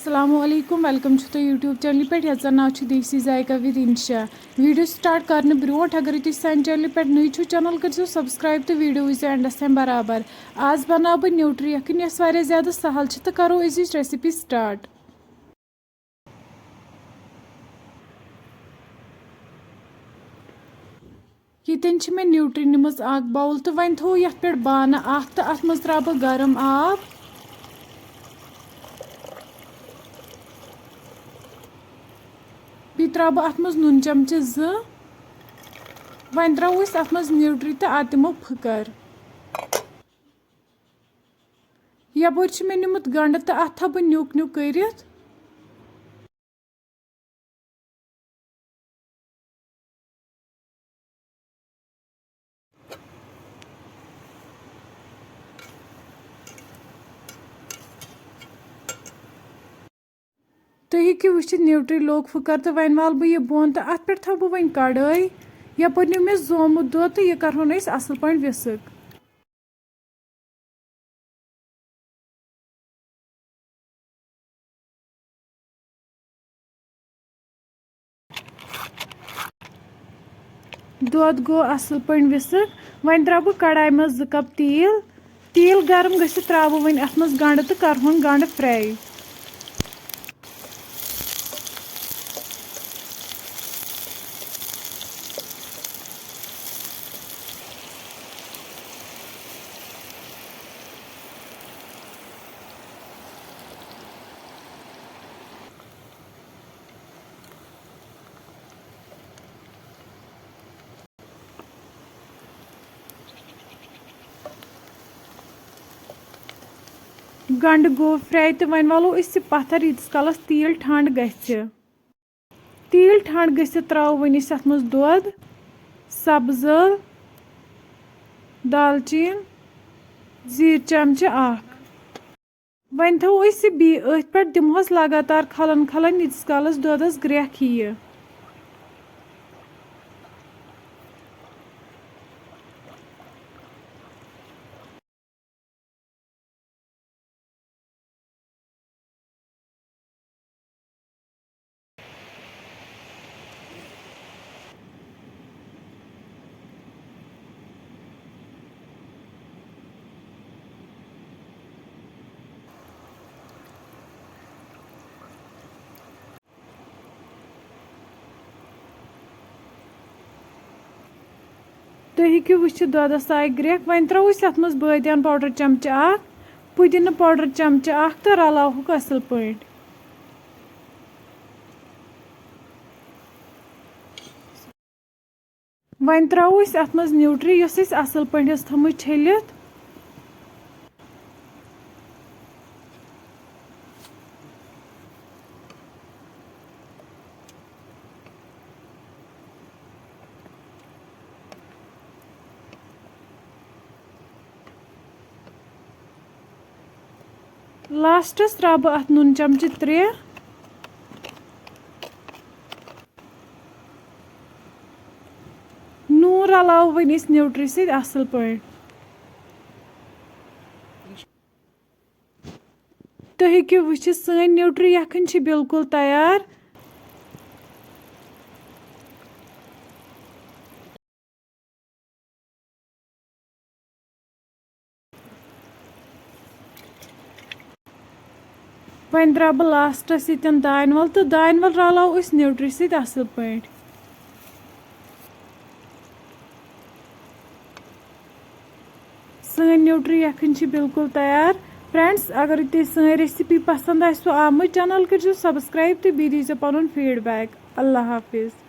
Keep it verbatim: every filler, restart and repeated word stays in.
السلام علیکم، welcome چھُ تۄہہِ YouTube چینلہِ پٮ۪ٹھ یَتھ زَن ناو چھُ دیسی ذایقہ with انشا۔ ویڈیو سٹارٹ کرنہٕ برونٛٹھ اگر تُہۍ سانہِ چینلہِ پٮ۪ٹھ نٔوۍ چھِو، چینل کٔرزیٚو سبسکرائب تہٕ ویڈیو وٕچھزیٚو اینڈس تام برابر۔ آز بناو بہٕ نیوٹری یکھٕنۍ یۄس واریاہ زیادٕ سہل چھِ، تہٕ کرو أزِچ ریسپی سٹارٹ۔ ییٚتٮ۪ن چھِ مےٚ نیوٹری نِمٕژ اکھ باوُل تہٕ وۄنۍ تھوو یتھ پٮ۪ٹھ بانہٕ اکھ تہٕ اتھ منٛز تراوٕ بہٕ گرم آب۔ بیٚیہِ تراوٕ بہٕ اتھ منٛز نُن چمچہٕ زٕ۔ وۄنۍ تراوو أسۍ اتھ منٛز نیوٹری تہٕ اتھ دِمو پھٕکر۔ یپٲرۍ چھُ مےٚ نیومُت گنڈٕ تہٕ اتھ تھاوٕ بہٕ نیُک نیُک کٔرِتھ۔ تُہۍ ہیٚکِو وٕچھِتھ نیوٹری لوگ پھٕکر تہٕ وۄنۍ والہٕ بہٕ یہِ بۄن تہٕ اتھ پٮ۪ٹھ تھاوٕ بہٕ وۄنۍ کڑٲے۔ یپٲرۍ نیوٗ مےٚ زومُت دۄد تہٕ یہِ کرہون أسۍ اصل پٲٹھۍ وِسک۔ دۄد گوٚو اصل پٲٹھۍ وِسک۔ وۄنۍ تراوٕ بہٕ کڑایہِ منٛز زٕ کپ تیٖل۔ تیٖل گرم گٔژھِتھ تراوٕ بہٕ وۄنۍ اتھ منٛز گنڈٕ تہٕ کرہون گنڈٕ فراے۔ گنڈٕ گوٚو فراے تہٕ وۄنۍ والو أسۍ یہِ پتھر ییٖتِس کالس تیٖل ٹھنڈٕ گژھِ۔ تیٖل ٹھنڈٕ گٔژھِتھ تراوو وۄنۍ أسۍ اتھ منٛز دۄد، سبٕز ٲلہٕ، دالچیٖن، زیٖر چمچہٕ اکھ۔ وۄنۍ تھاوو أسۍ یہِ بیٚیہِ أتھۍ پٮ۪ٹھ، دِمہوس لگاتار کھلن کھلن ییٖتِس کالس دۄدس گرٛٮ۪کھ یِیہِ۔ تُہۍ ہیٚکِو وٕچھِتھ دۄدَس آیہِ گرٛٮ۪کھ۔ وۄنۍ ترٛاوو أسۍ اَتھ منٛز بٲدیان پاوڈر چمچہٕ اکھ، پُدینہٕ پاوڈر چمچہٕ اکھ تہٕ رلاوہوکھ اَصٕل پٲٹھۍ۔ وۄنۍ ترٛاوو أسۍ اَتھ منٛز نیوٗٹری، یۄس أسۍ اَصٕل پٲٹھۍ ٲس تھٲومٕژ چھٔلِتھ۔ لاسٹس ترٛاوٕ بہٕ اَتھ نُن چمچہٕ ترٛےٚ۔ نوٗن رلاوو وۄنۍ أسۍ نیوٗٹری سۭتۍ اَصٕل پٲٹھۍ۔ تُہۍ ہیٚکِو وٕچھِتھ، سٲنۍ نیوٗٹری یَکھٕنۍ چھِ بِلکُل تیار۔ وۄنۍ ترٛاوٕ بہٕ لاسٹَس ییٚتٮ۪ن دانہِ وَل، تہٕ دانہِ وَل رَلاوو أسۍ نیوٗٹری سۭتۍ اَصٕل پٲٹھۍ۔ سٲنۍ نیوٗٹری یَکھٕنۍ چھِ بِلکُل تیار۔ فرٛٮ۪نٛڈٕس، اگر تۄہہِ سٲنۍ ریسِپی پَسنٛد آسِوٕ آمٕژ، چینَل کٔرۍزیو سبسکرایب تہٕ بیٚیہِ دیٖزیو پَنُن فیٖڈبیک۔ اللہ حافظ۔